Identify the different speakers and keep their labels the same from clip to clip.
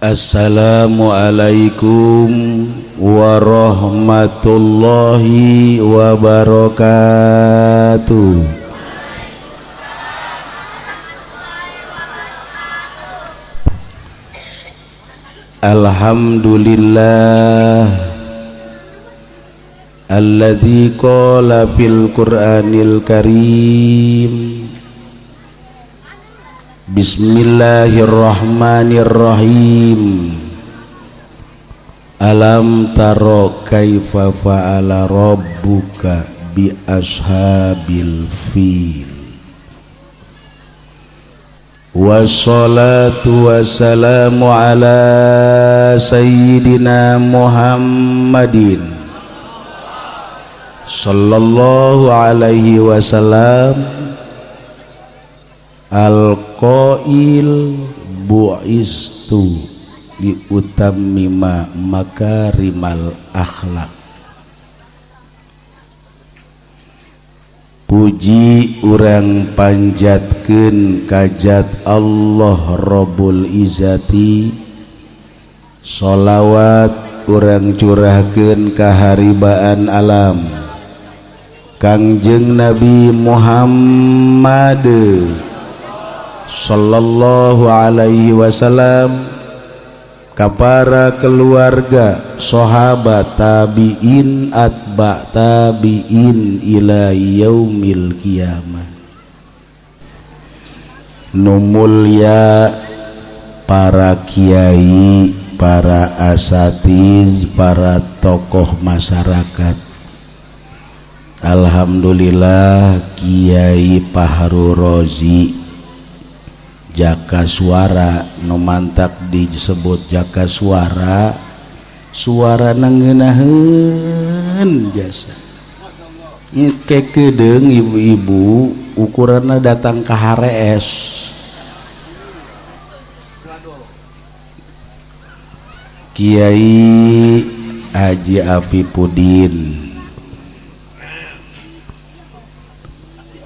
Speaker 1: Assalamualaikum warahmatullahi wabarakatuh. Alhamdulillah alladzi qala fil Qur'anil Karim. Bismillahirrahmanirrahim. Alam taro kaifa fa'ala rabbuka bi ashabil fil. Wassalatu wassalamu ala sayyidina Muhammadin sallallahu alaihi wasallam. Al-qail bu'istu liutammima makarimal akhlak. Puji urang panjatkeun kajat Allah Rabbul Izzati, sholawat urang curahkeun ka haribaan alam Kangjeng Nabi Muhammad sallallahu alaihi wasallam, ka para keluarga, sahabat, tabiin, atba tabiin ila yaumil kiamah. Nu mulya para kiai, para asatiz, para tokoh masyarakat. Alhamdulillah Kiai Pahrurozi Jaka Suara, nu mantak disebut Jaka Suara, suara ngeunaheun jasa. Engke kedeung ibu-ibu ukuranna datang ka HRS. Kiai Haji Afipudin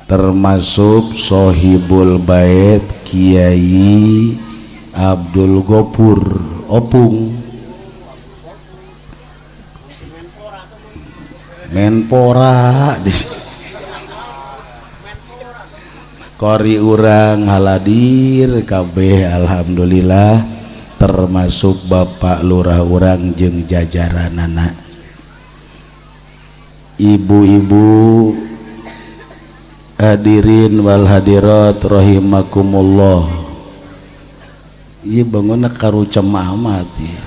Speaker 1: termasuk Sohibul Bait Kiai Abdul Gopur Opung Menpora Kori urang haladir kabeh alhamdulillah, termasuk Bapak Lurah urang jeung jajaranana, ibu-ibu hadirin wal hadirat rahimakumullah. Ieu bangunna karucem amat ieu.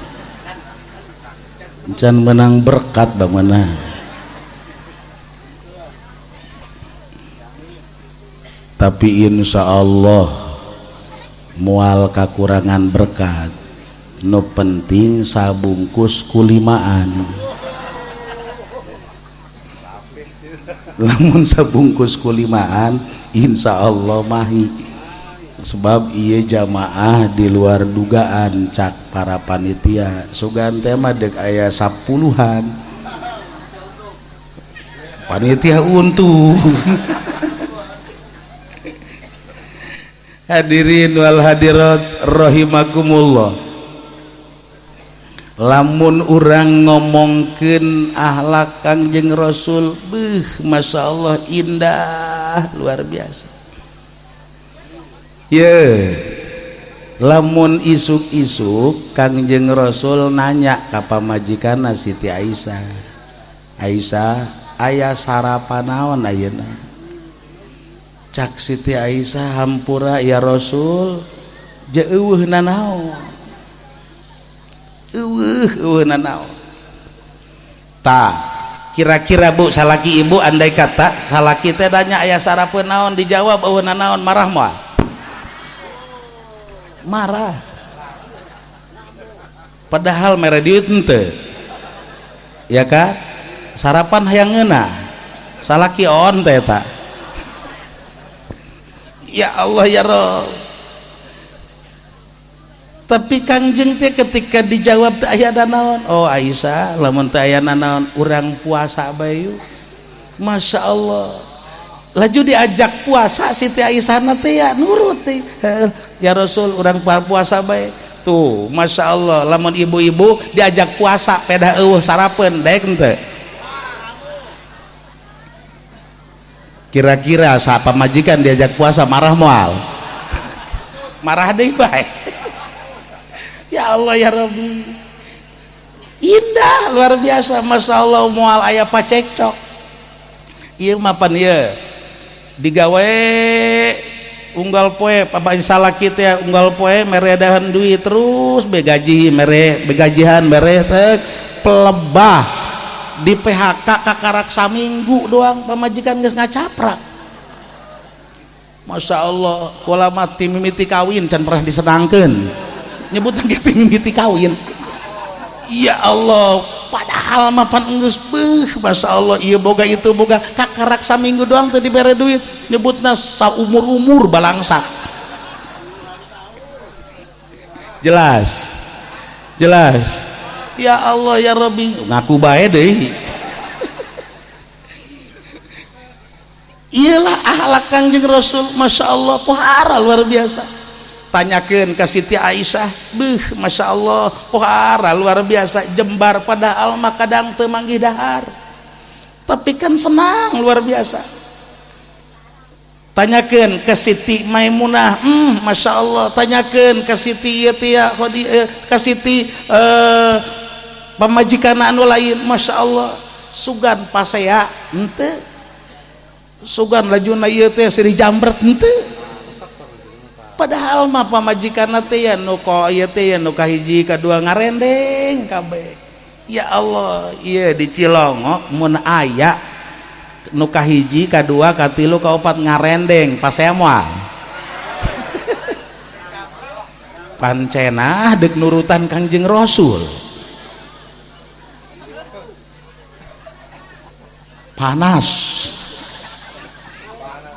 Speaker 1: Can menang berkat bangunna. Tapi insyaallah moal kakurangan berkat. Nu penting sabungkus kulimaan. Lamun sabungkus kulimaan insyaallah mahi, sebab ieu jamaah di luar dugaan cak para panitia. Sugan teh mah deuk aya 10-an panitia untung. Hadirin wal hadirat rahimakumullah. Lamun urang ngomongkeun akhlak Kangjeng Rasul, beuh masyaallah indah luar biasa. Ye, lamun isuk-isuk Kangjeng Rasul nanya ka pamajikanna Siti Aisyah, Aisyah aya sarapan naon ayeuna? Cak Siti Aisyah, hampura ya Rasul, jeueuh nanaon. Eueuh nanaon. Tah, kira-kira Bu salaki ibu andai kata salaki teh nanya aya sarapan naon, dijawab eueuh nanaon, marah moal? Marah. Padahal mere duit henteu. Ya kan? Sarapan hayang ngeunah. Salaki on teh eta. Ya Allah ya Rob. Tapi Kangjeng teh ketika dijawab teh aya naon? Oh Aisyah, lamun teh aya naon urang puasa bae yuk. Masya Allah. Laju diajak puasa Siti Aisyah teh ya nurut teh. Ya Rasul urang puasa bae. Tuh, Masya Allah, lamun ibu-ibu diajak puasa pedah eueuh sarapeun daek henteu? Kira-kira sa pamajikan diajak puasa marah moal? Marah deui bae. Ya Allah ya Rabbi. Indah luar biasa, Masya Allah, moal aya pacekcok. Ieu mah pan ieu digawe unggal poe papa salaki teh unggal poe meredahan duit terus begaji mere begajihan mere teh pelebah di PHK kakarak saminggu doang pamajikan geus ngacaprak. Masya Allah, kula mah ti mimiti kawin can pernah disenangkeun, nyebutna ge ti mimiti kawin. Ya Allah, padahal mah pan geus beuh, Masya Allah, ieu boga itu boga, kakarak saminggu doang teu dibere duit, nyebutna saumur-umur balangsak. Jelas, jelas. Ya Allah ya Rabbi, ngaku bae deui. Iyalah akhlak Kangjeng Rasul, Masya Allah, pohara luar biasa. Tanyakeun ka Siti Aisyah, beuh Masya Allah, pohara luar biasa, jembar padahal mah kadang teu manggih dahar, tapi kan senang luar biasa. Tanyakeun ka Siti Maimunah, Masya Allah. Tanyakeun ka Siti ieu teh ka Siti pamajikan anu lain, Masya Allah, sugan pasea henteu, sugan lajuna ieu teh sirih jambret henteu. Padahal mah pamajikanna teh ya nu ko ieu teh ya nu kahiji kadua ngarendeng kabeh. Ya Allah, ieu di Cilongok mun aya nu kahiji kadua katilu kaopat ngarendeng pasea moal. Pancena deuk nurutan Kangjeng Rasul. Panas.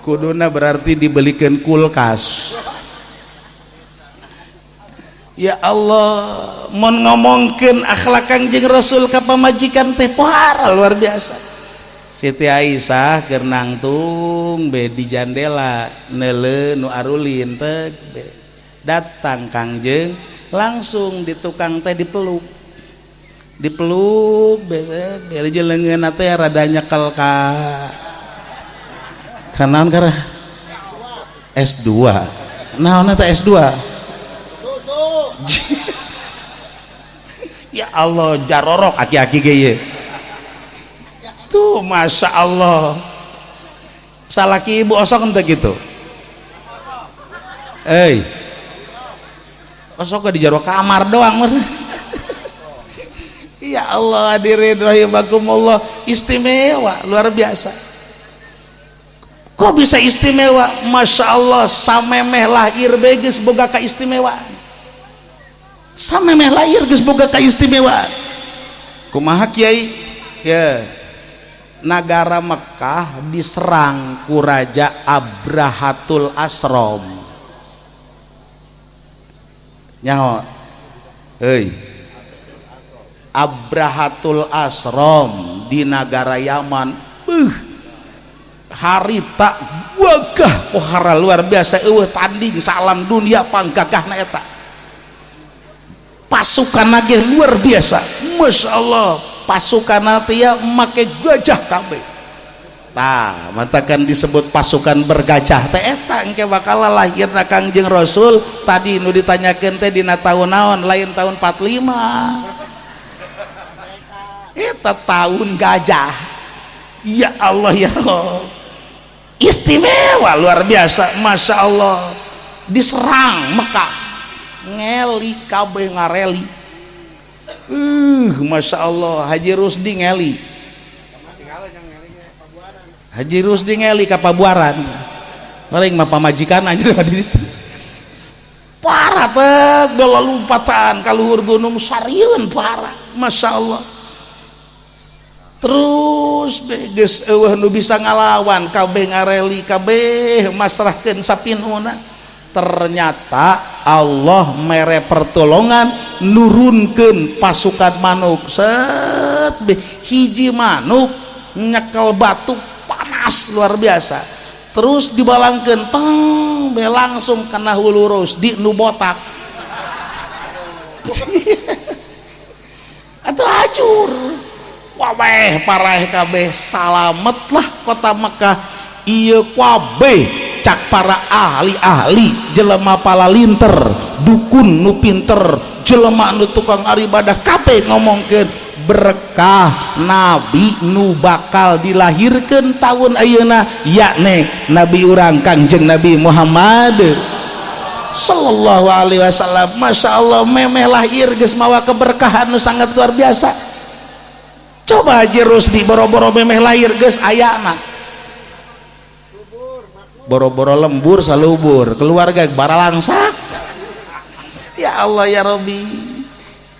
Speaker 1: Kuduna berarti dibelikan kulkas. Ya Allah, mun ngomongkeun akhlak Kangjeng Rasul ka pamajikan teh pohara luar biasa. Siti Aisyah keur nangtung be di jandela neuleu nu arulin teh be. Datang Kangjeng langsung di tukang teh dipeluk. Dipeluk be be leungeunna teh rada nyekel ka kanan karena S2. Naon eta S2? Ya Allah, jarorok aki-aki ge ieu. Tuh, Masya Allah. Salaki ibu osok henteu kitu? Euy. Osok di jero kamar doang. Ya Allah, hadirin rahimakumullah, istimewa luar biasa. Kok bisa istimewa? Masya Allah, samemeh lahir be geus boga kaistimewaan. Samemeh lahir geus boga kaistimewaan. Kumaha kiai? Ya, nagara Mekah diserang ku Raja Abrahatul Asrom. Nyaho euy, Abrahatul Asrom di nagara Yaman. Harita wagah pohara luar biasa, eueuh tanding salam dunia panggagahna eta. Pasukan lagi luar biasa, Masya Allah, pasukan nanti ya make gajah kabeh. Tah, matakan disebut pasukan bergajah teh eta engke bakal lahirna Kangjeng Rasul. Tadi nu ditanyakeun teh dina tahun naon, lain tahun 45. Eta tahun gajah. Ya Allah ya Allah, istimewa luar biasa, Masya Allah. Diserang Mekah, ngeli kabeh ngareli. Masya Allah, Haji Rusdi ngeli. Haji Rusdi ngeli ka Pabuaran. Paling mah pamajikan anjir di ditu. Parah teh lompatan ka luhur gunung sarieun parah, Masya Allah. Terus geus eueuh nu bisa ngalawan, kabeh ngareli, kabeh masrahkeun sapinuna. Ternyata Allah mere pertolongan, nurunkeun pasukan manuk. Set be, hiji manuk nyekel batu panas luar biasa, terus dibalangkeun teng be langsung kena hulu Rusdi nu botak. Atau hancur wabeh paraeh kabeh, salametlah kota Mekah. Ieu kabeh cak para ahli-ahli, jelema palalinter, dukun nu pinter, jelema nu tukang ibadah, kabeh ngomongkeun berkah nabi nu bakal dilahirkan tahun ayeuna, yakni nabi urang Kangjeng Nabi Muhammad sallallahu alaihi wasallam. Masya Allah, memeh lahir geus mawa keberkahan nu sangat luar biasa. Coba Haji Rusdi, boro-boro memeh lahir geus ayana, boro-boro lembur salubur keluarga baralangsak. Ya Allah ya Rabbi.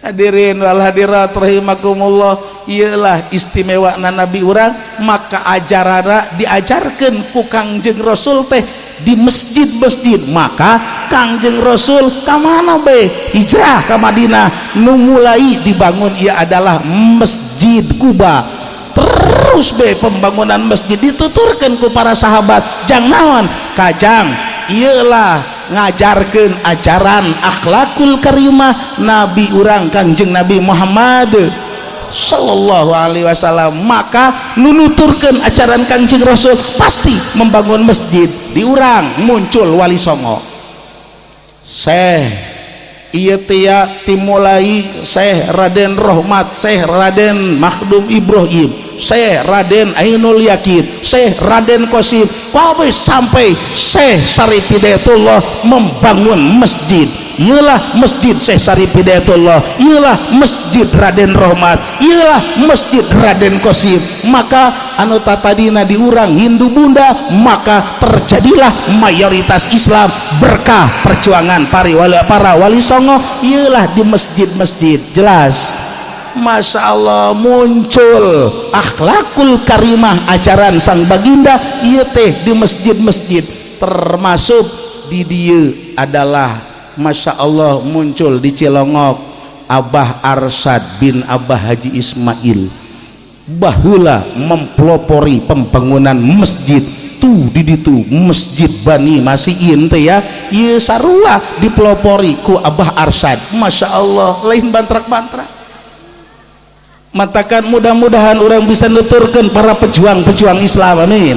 Speaker 1: Hadirin wal hadirat rahimakumullah, iyalah istimewa na nabi urang. Maka ajarana diajarkan ku Kangjeng Rasul teh di masjid-masjid. Maka Kangjeng Rasul kamana be hijrah ke Madinah, nu mulai dibangun ia adalah Masjid Kuba. Terus be pembangunan masjid dituturkan ku para sahabat, jang naon? Kajang iyalah ngajarkan ajaran akhlakul karimah nabi urang Kangjeng Nabi Muhammad sallallahu alaihi wasallam. Maka nunuturkan ajaran Kangjeng Rasul pasti membangun masjid. Di urang muncul Wali Songo, Syekh iya tia, timulai Syekh Raden Rohmat, Syekh Raden Makhdum Ibrahim, Syekh Raden Ainul Yakin, Syekh Raden Kosim, kabeh sampai Syekh Syarif Hidayatullah membangun masjid. Ialah Masjid Syekh Syarif Hidayatullah, ialah Masjid Raden Rohmat, ialah Masjid Raden Kosim. Maka anu tatadina diurang Hindu Bunda, maka terjadilah mayoritas Islam berkah perjuangan para wali songo. Ialah di masjid-masjid jelas, Masya Allah, muncul akhlakul karimah ajaran sang baginda ieu teh di masjid-masjid. Termasuk di dieu adalah, Masya Allah, muncul di Cilongok Abah Arsad bin Abah Haji Ismail, baheula mempelopori pembangunan masjid tuh di ditu, Masjid Bani Masiin teh ya. Ieu sarua dipelopori ku Abah Arsad. Masya Allah, lain bantrak-bantrak. Matakan mudah-mudahan orang bisa nuturkan para pejuang-pejuang Islam, amin,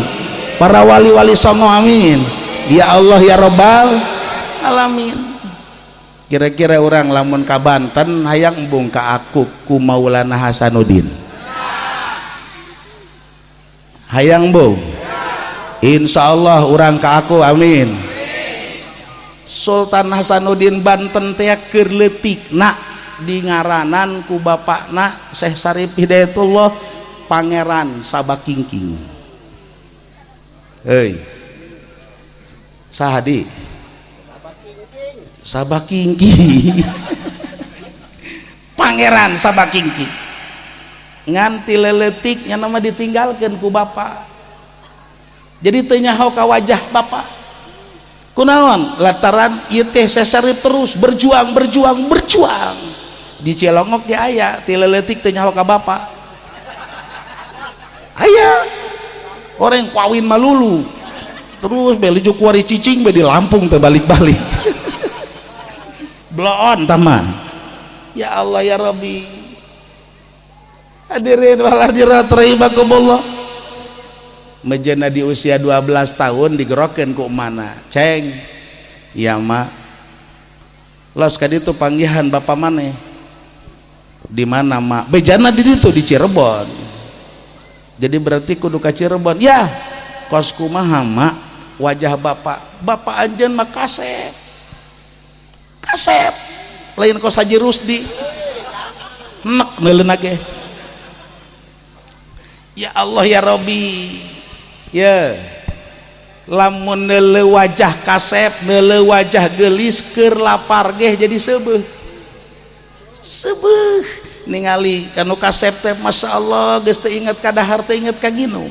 Speaker 1: para wali-wali songo, amin, ya Allah ya Robbal alamin. Kira-kira orang lamun ka Banten hayang embung ka aku ku Maulana Hasanuddin, hayang embung? Insya Allah orang ka aku, amin. Sultan Hasanuddin Banten teh keur leutik nak di ngaranan ku bapakna Syekh Syarif Hidayatullah Pangeran Sabakingking. Hei, sahadi Sabakingking, Pangeran Sabakingking. Nganti leletiknya nama ditinggalkan ku bapak, jadi teu nyaho ka wajah bapak. Kunaon? Lantaran ieu teh Syarif terus berjuang, berjuang, berjuang. Di Cilongok ge aya, ti leutik teu nyaho ka bapak. Aya orang kawin malulu terus beli kuari cicing be di Lampung teh, balik-balik bloon taman. Ya Allah ya Rabbi. Hadirin wal hadirat rahimakumullah, mejana di usia 12 tahun digerokeun ku mana, "Ceng." "Ya, Mak." "Los ka ditu, panggihan bapak maneh." "Di mana, Mak?" "Bejana di ditu, di Cirebon." "Jadi berarti kudu ka Cirebon ya?" "Kos kumaha, Mak, wajah bapak? Bapak anjeun mah kasep kasep, lain kos Haji Rusdi, nek neuleuna ge." Ya Allah ya Rabbi. Ya, lamun neuleu wajah kasep, neuleu wajah gelis, keur lapar geh jadi seubeuh seubeuh. Ningali kanu kasep teh, Masya Allah, geus teu inget ka dahar, teu inget ka nginum.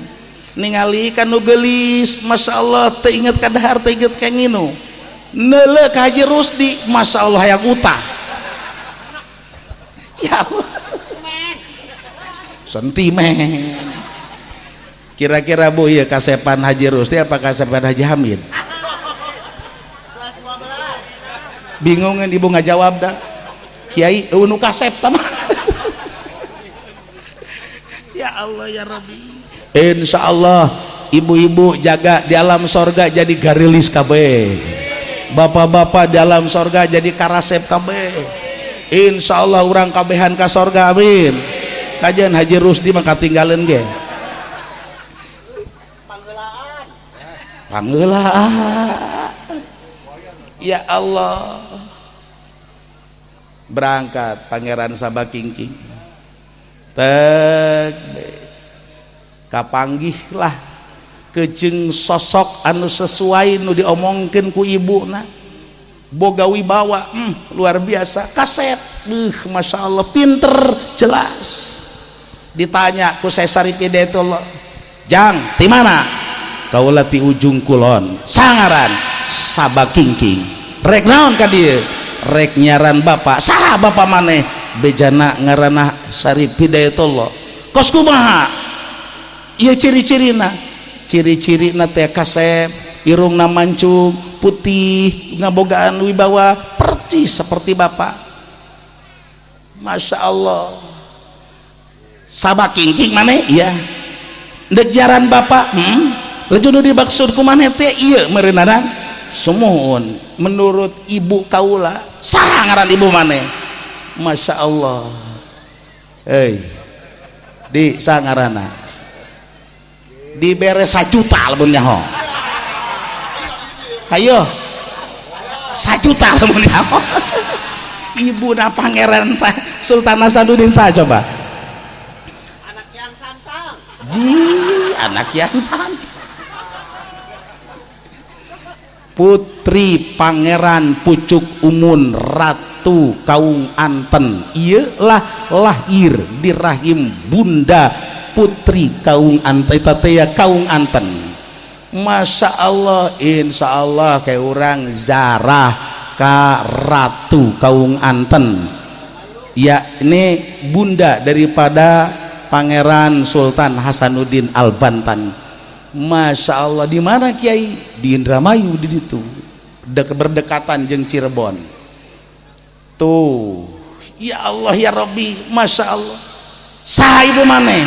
Speaker 1: Ningali kanu gelis, Masya Allah, teu inget ka dahar, teu inget ka nginum. Neuleu ka Haji Rusdi, Masya Allah, hayang utah. Ya Allah, sentimen. Kira-kira, Bu, ya, kasepan Haji Rusdi apa kasepan Haji Hamid? Bingungin ibu nggak jawab dah. Kiai eueuh nu kasep tah. Ya Allah ya Rabbi, insyaallah ibu-ibu jaga di alam sorga jadi garilis kabeh, bapak-bapak di alam sorga jadi karasep kabeh. Insyaallah urang kabehan ka sorga, amin. Kajian Haji Rusdi mah katinggalan ge.
Speaker 2: Panggelaan.
Speaker 1: Panggelaan. Ya Allah, berangkat Pangeran Sabakingking tek kapanggihlah kejeng sosok anu sesuai nu diomongkeun ku ibuna, boga wibawa, luar biasa, kasep, Masya Allah, pinter, jelas. Ditanya ku Syekh Hidayatullah, "Jang, di mana?" "Kaula ti Ujung Kulon." "Sangaran?" "Sabakingking." "Rek naon ka dieu?" "Rek nyiaran bapak." "Saha bapak maneh?" "Bejana ngaranna Syarif Hidayatullah." "Kos kumaha ieu ciri-cirina?" "Ciri-cirina teh kasep, irungna mancung, putih, ngabogaan wibawa, percis seperti bapak." Masya Allah. "Sabakingking maneh?" "Iya." "Ndek jaran bapak?" "Laju nu dimaksud ku maneh teh ieu meureunana?" "Sumuhun, menurut ibu kaula." "Saha ngaran ibu maneh?" Masya Allah. Hei di, saha ngaranna? Dibere 1 juta lamun nyaho. Ayo, 1 juta lamun nyaho. Ibu na Pangeran Pak Sultan Hasanuddin saha coba?
Speaker 2: Anak yang santang.
Speaker 1: Ji, anak yang santang, putri Pangeran Pucuk Umun, Ratu Kaung Anten. Ieu lah lahir di rahim bunda putri Kaung Anten eta teh ya, Kaung Anten. Masya Allah, insya Allah kayak orang zarah ka Ratu Kaung Anten ya, ini bunda daripada Pangeran Sultan Hasanuddin Al-Bantan. Masya Allah. Di mana, Kiai? Di Indramayu, di situ berdekatan jeung Cirebon tuh. Ya Allah ya Rabbi, Masya Allah. Saha ibu maneh?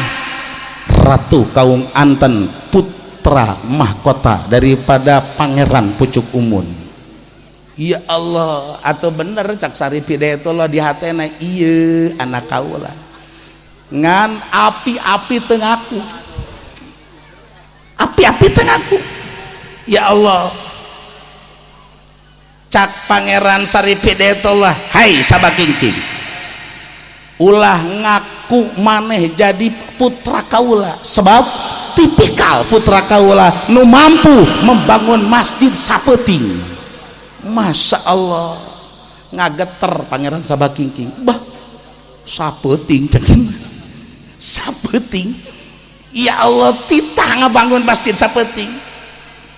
Speaker 1: Ratu Kaung Anten, putra mahkota daripada Pangeran Pucuk Umun. Ya Allah, atau bener cak Syarif Hidayatullah di hatena, iya anak kaula, ngan api-api tengahku, api-api tengahku. Ya Allah, cak Pangeran Syarif Hidayatullah, "Hai Sabakingking, ulah ngaku maneh jadi putra kaula, sebab tipikal putra kaula nu mampu membangun masjid sapeuting." Masya Allah, ngageter Pangeran Sabakingking. Bah, sapeuting cekin, sapeuting. Ya Allah, titah ngabangun masjid sapeuting.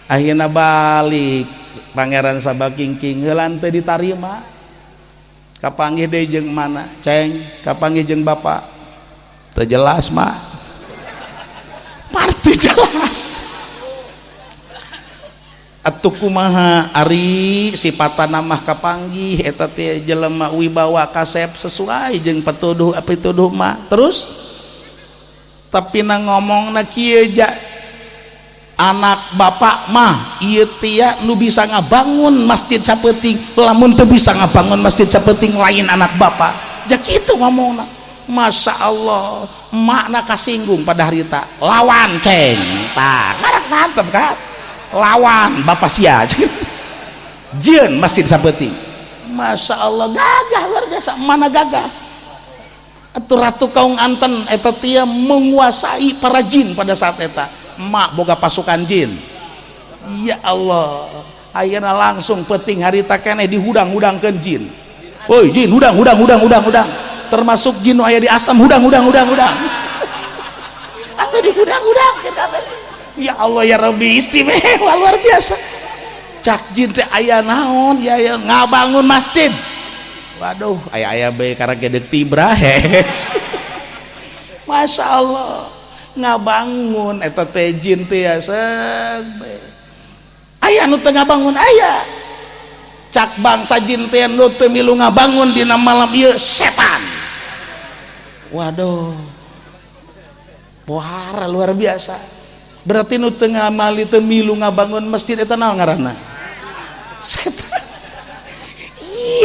Speaker 1: Akhirnya balik Pangeran Sabakingking, heulan teu ditarima. Kapanggih deui jeung mana, ceng? Kapanggih jeung bapak, teu jelas mah, parti jelas. Atuh kumaha ari sipatana mah kapanggih eta teh jelema wibawa, kasep, sesuai jeung patuduh pituduh mah. Terus tapi na ngomongna kieu, ja, anak bapak mah ieu tia nu bisa ngabangun masjid sapeuting, lamun teu bisa ngabangun masjid sapeuting lain anak bapak. Ja kitu ngomongna. Masya Allah, makna kasinggung pada harita. "Lawan, ceng." Tah, karak mantep kan, "Lawan bapak sia, jieun masjid sapeuting." Masya Allah, gagah luar biasa. Mana gagah atuh Ratu Kaung Anten eta tia menguasai para jin pada saat eta. Emak boga pasukan jin. Ya Allah, ayeuna langsung penting harita keneh dihudang-hudangkeun jin. "Woi jin, hudang hudang hudang hudang hudang," termasuk jin nu aya di asam, "Hudang hudang hudang hudang." Atau dihudang-hudang kita. Ya Allah ya Rabbi, istimewa luar biasa. Cak jin teh, "Aya naon ya?" "Ya ngabangun masjid." Waduh, aya aya bae karena gedek tibra hes. Masya Allah, ngabangun eta teh jin teh ya seg. Aya nu teu ngabangun? Aya. Cak bangsa jin teh nu teu milu ngabangun dina malam ieu setan. Waduh, pohara luar biasa. Berarti nu teu ngamali, teu milu ngabangun masjid eta naon ngaranna? Setan.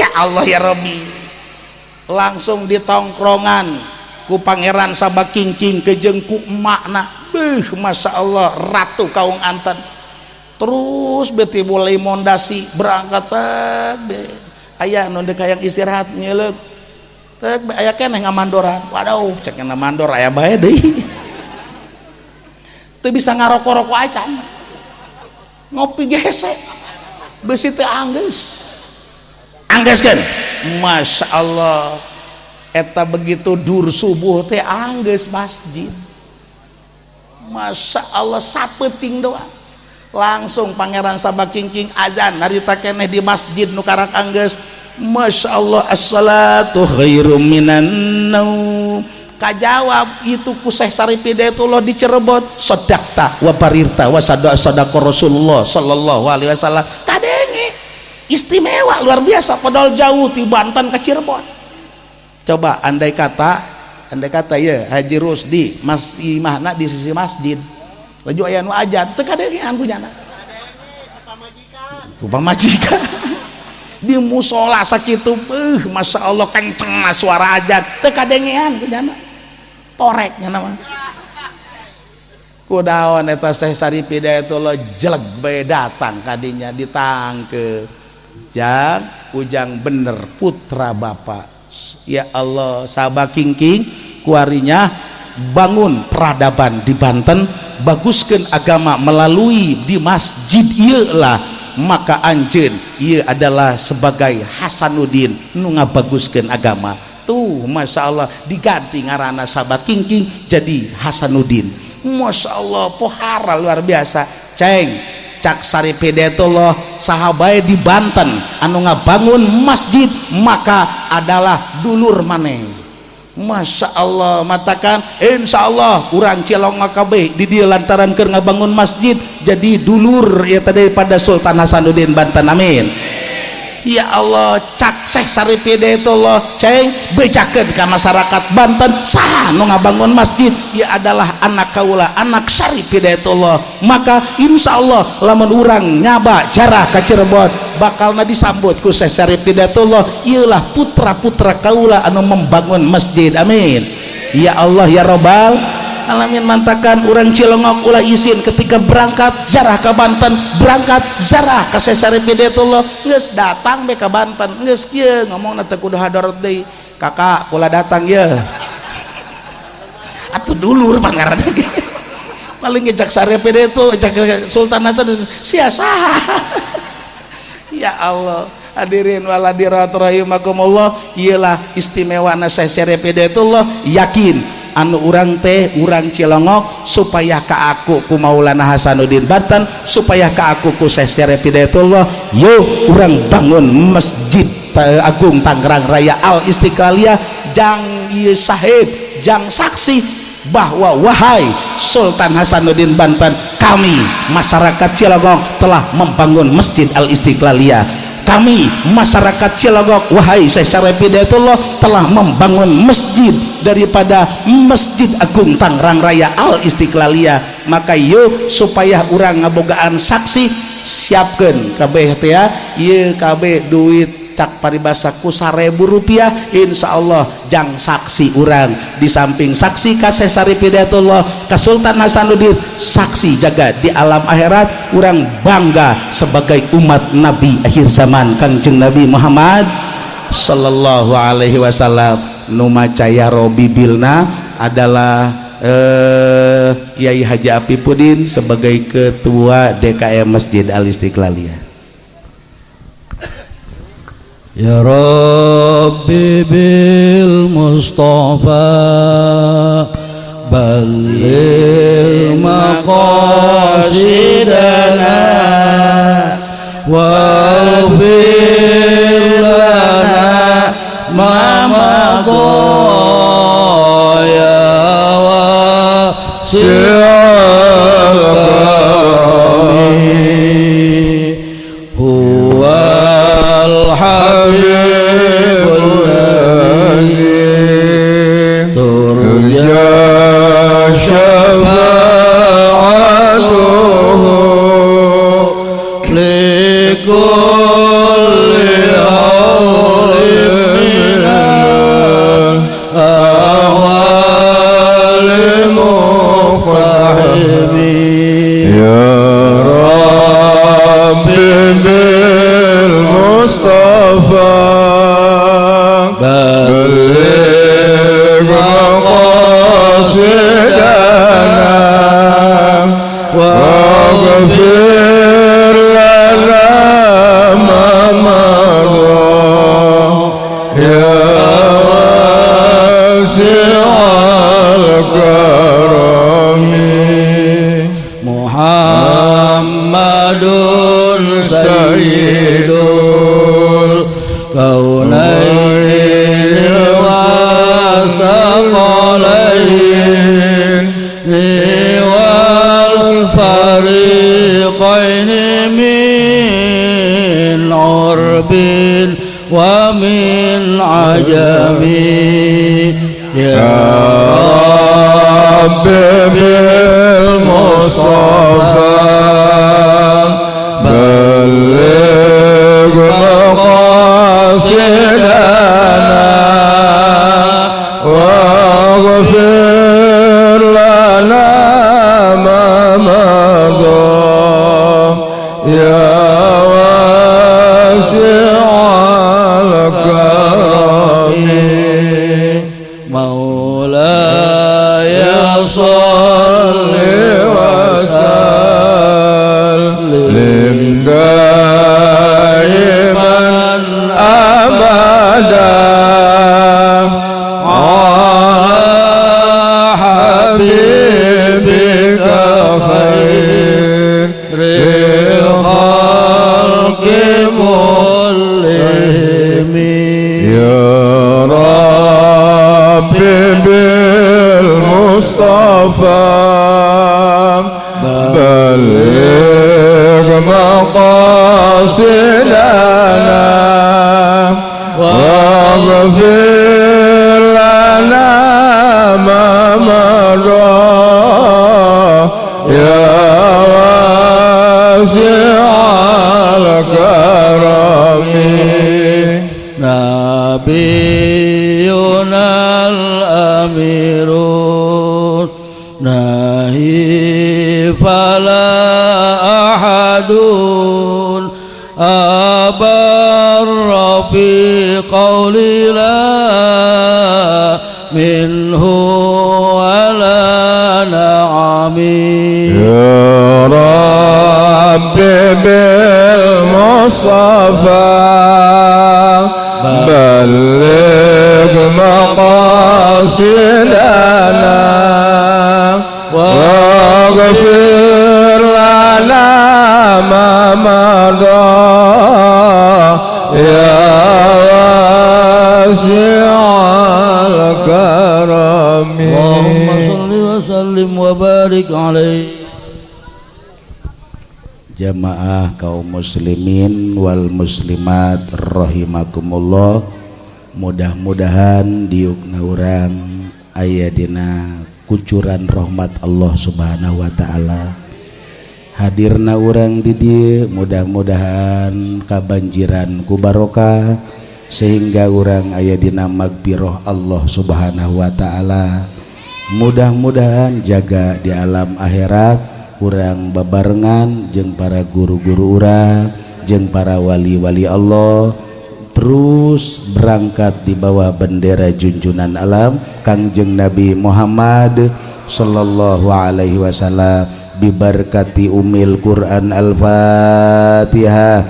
Speaker 1: Ya Allah ya Rabbi. Langsung ditongkrongan ku Pangeran Sabakingking kejeng ku emakna. Beuh, Masya Allah, ratu kaung anten. Terus beti mulai mondasi berangkat tek be. Aya nu deuk hayang istirahat nyeleuk tek be, aya keneh ngamandoran. Waduh, cek mandor aya bae deui. Teu bisa ngaroko-roko acan, ngopi gese besi teu anggeus anggeuskeun. Masya Allah, eta begitu dur subuh teh anggeus masjid. Masya Allah, sapeting doang langsung Pangeran Sabakingking azan harita keneh di masjid nu karak anggeus. Masya Allah, as-salatu khairum minan naum. Kajawab itu ku Syekh Syarif Hidayatullah di Cirebon, sodakta wa barirta wa sadaqa Rasulullah sallallahu alaihi wasallam. Kadenge istimewa luar biasa, padahal jauh di Banten ke Cirebon. Coba andai kata ya Haji Rusdi mas imahna di sisi masjid, laju aya nu ajan teu kadengean kunyana ku pamajikan. Di musola sakitu, Masya Allah, kenceng suara ajan teu kadengean kunyana, torek nya nama kudaon eta. Syekh Syarif Hidayatullah jelek bae datang kadinya, ditangke jang ujang bener putra bapak. Ya Allah, Sabakingking kuarinya bangun peradaban di Banten, baguskan agama melalui di masjid ieu lah. Maka anjeun ieu adalah sebagai Hasanuddin nu ngabaguskeun agama tuh. Masya Allah, diganti ngaranna Sabakingking jadi Hasanuddin. Masya Allah, pohara luar biasa. Ceng, cak Syarif Hidayatullah, saha bae di Banten anu ngabangun masjid maka adalah dulur maneh. Masya Allah, matakan insya Allah urang Cilongok kabeh di dieu lantaran keur ngabangun masjid jadi dulur ya daripada Sultan Hasanuddin Banten. Amin ya Allah. Cak Syekh Syarif Hidayatullah, ceng, bejakeun ka masyarakat Banten, saha nu ngabangun masjid ya adalah anak kaula, anak Syarif Hidayatullah. Maka insya Allah lamun urang nyaba jarah ka Cirebon bakalna disambut ku Syekh Syarif Hidayatullah, ieulah putra-putra kaula anu membangun masjid. Amin ya Allah ya Robbal alamin. Mantakan urang Cilongok ulah isin ketika berangkat zarah ke Banten, berangkat zarah ke Syekh Syarif Hidayatullah. Geus datang be ka Banten, geus kieu ngomongna, teu kudu hadorot deui, kakak kula datang ye atuh dulur pangaranna. Paling ngejak Syarif Hidayatullah, cak Sultan Hasan sia saha. Ya Allah, hadirin wal hadirat rahimakumullah, iyalah istimewa Syekh Syarif Hidayatullah. Yakin anu urang teh urang Cilongok supaya ka aku ku Maulana Hasanuddin Banten, supaya ka aku ku Syekh Syarif Hidayatullah. Yuk urang bangun Masjid Agung Tangerang Raya Al Istiqlaliyah jang ieu sahid, jang saksi bahwa wahai Sultan Hasanuddin Banten, kami masyarakat Cilongok telah membangun Masjid Al Istiqlaliyah. Kami masyarakat Cilongok, wahai Syekh Syarif Hidayatullah, telah membangun masjid daripada Masjid Agung Tangerang Raya Al Istiqlaliyah. Maka yuk supaya urang ngabogaan saksi, siapkan kabeh teh ya, ieu kabeh duit cak paribasa ku Rp1.000. Insya Allah jang saksi urang, di samping saksi ka Syekh Syarif Hidayatullah, ka Sultan Hasanuddin, saksi jaga di alam akhirat urang bangga sebagai umat Nabi akhir zaman, Kangjeng Nabi Muhammad sallallahu alaihi wasallam. Nu maca ya Robi Bilna adalah Kiai Haji Apipudin sebagai Ketua DKM Masjid Al Istiqlaliyah.
Speaker 3: Ya Rabbi bil Mustafa balligh maqasidana waghfir lana ma madha ya wasi'al karami huwa. الكرم. محمد سيد الكونين والثقلين والفريقين من عرب ومن عجم. يا
Speaker 4: رب بالمصطفى بلغ مقاصدنا واغفر لنا ما مضى يا واسع الكرم.
Speaker 3: مولاي صل
Speaker 4: وسلم دائما أبدا على حبيبك خير الخلق كلهم. يا رب بالمصطفى بلغ مقاصدنا واغفر لنا ما مضى يا واسع الكرم.
Speaker 3: نبينا الأمير نهي فلا أحد أبر في قول لا منه ولا نعم.
Speaker 4: يا رب بالمصطفى بلغ مقاصدنا واغفر لنا ما مضى يا واسع الكرم.
Speaker 3: اللهم صل وسلم وبارك عليه.
Speaker 1: Jamaah kaum muslimin wal muslimat rahimakumullah, mudah-mudahan diukna urang aya dina kucuran rahmat Allah Subhanahu wa taala. Hadirna urang di dieu mudah-mudahan kabanjiran ku barokah sehingga urang aya dina magfirah Allah Subhanahu wa taala. Mudah-mudahan jaga di alam akhirat urang babarengan jeung para guru-guru urang jeung para wali-wali Allah, terus berangkat di bawah bendera junjunan alam Kangjeng Nabi Muhammad sallallahu alaihi wasallam. Bibarkati umil Quran. Al-Fatihah.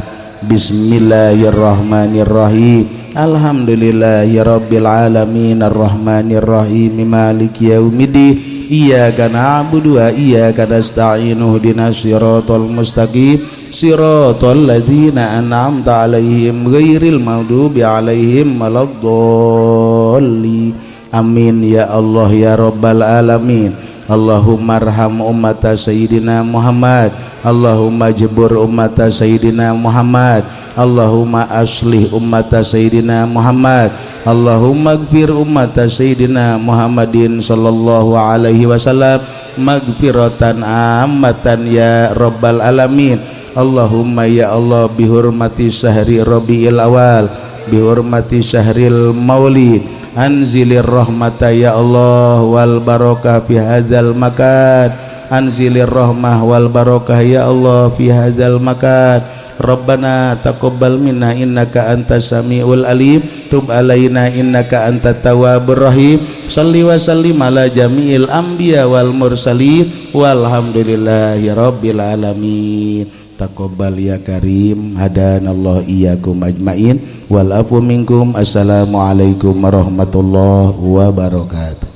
Speaker 1: Bismillahirrahmanirrahim. Alhamdulillahirabbil alamin arrahmanirrahim maliki yaumiddin. Iyyaka na'budu wa iyyaka nasta'in ihdinas siratal mustaqim siratal ladzina an'amta 'alaihim ghairil maghdubi 'alaihim waladdallin. Amin ya Allah ya rabbal alamin. Allahumma arham ummata sayyidina Muhammad. Allahumma jebur ummata sayyidina Muhammad. Allahumma aslih ummata sayyidina Muhammad. Allahumma gfir ummata sayyidina Muhammadin sallallahu alaihi wasallam magfiratan ammatan ya rabbal alamin. Allahumma ya Allah bihurmati syahri Rabiul Awal, bihurmati syahril Maulid, anzilir rahmata ya Allah wal barakah fi hadzal makan. Anzilir rahmah wal barakah ya Allah fi hadzal makan. Rabbana taqabbal minna innaka antas samiul alim, tub alaina innaka antat tawwabur rahim. Salli wa sallim ala jami'il anbiya wal mursalin, walhamdulillahi rabbil alamin. Taqabbal ya karim, hadanallah iyyakum ajmain, wal afu minkum. Assalamualaikum warahmatullahi wabarakatuh.